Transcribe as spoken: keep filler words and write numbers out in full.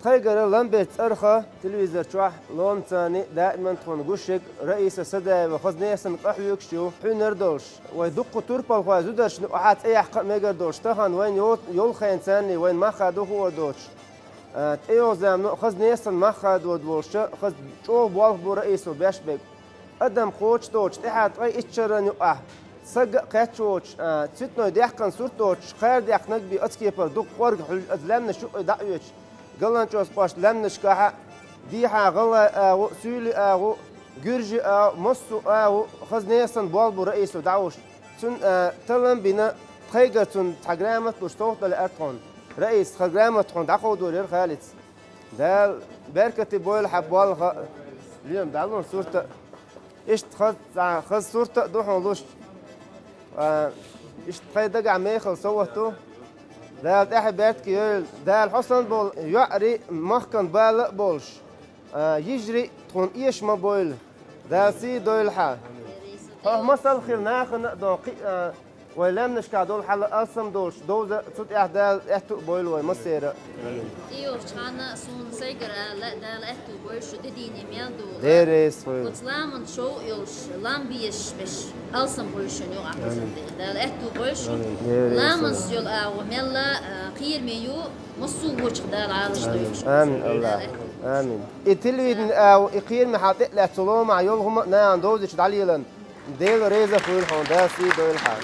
Тхайгара ламберца арха телевизор чохь ломцани даиман тхуна гуш ерг Раиса Садаева, хаза несан къахьоьгуш ю, хьуьнар долуш. Вай дуккха турпалхой зударшна охьа цӀе яккха а мегар долуш, тахана вайна йо-, йолу хенацарний вайна мах хадо хуур доцуш. А, тӀейогӀу замано а хаза несан мах хадо волуш, хаза чӀогӀа болх бу Раисо беш берг. Адам кхочуш доцуш, тӀаьхьа ткъе итт шарна юкъахь, сага а кхетта воцуш, а, цуьтаной дехкан сурт доцуш, кхаьрдехкнарг бен оцу кепара дукха кӀорга хьуьллу, аса лаьмнаш юкъа дӀа а оьцуш, ГаланчӀоз къоштан лаьмнашкахь а, дехьа гӀалгӀай агӀо, суьйлийн агӀо, гуьржийн агӀо, массо а агӀо, хаза несан болх бу Раисо дӀахьош. Цунна, а, таллам а бина, тхайгара цунна цхьа грамота луш совгӀат дан лаьара тхуна. Раиса, хӀара грамота хьуна дӀакховдор яра Халица. Дала беркате бойла хьан болх а, лоьма дӀалун сурт а. Иштта хаза, цхьа хаза сурт а ду хьуна луш. А, иштта тхайн дагахь мехала совгӀат ду. Дала тӀаьхье беркате йойла. Дала хьо санна болу йоӀарий, махкана бала а болуш, а, йижарий тхуна эша ма бойла. Дала сий дойла хьан. Хьо масал хила нахана а дон, кхин а, вай лаьмнашкахь долу хьал алсам долуш, довза цу тӀехь Дала аьтту а бойла вай массеран а. ТӀейогӀучу ханна суна сайгара аьлла, Дала аьтту бойла шу, де дийне мел ду. Дера эса хуьйла. Оцу ламан шов а йолуш, лам безаш берш, алсам бойла шуна юкъахь хӀусам де. Дала аьтту бойла шу. Дера эса хуьйла. Ламанца йолу агӀо мелла, а, кхераме ю, массо а вочух Дала Ӏалаш дойла шу. Амин, Аллах. Амин. И телевидение агӀо, и кхераме хьал тӀе а лаьцна, цу ломахь йолу хӀума а нахана довзийча дӀалелан. Дела реза хуьйла хьуна, Дала сий дойла хьан.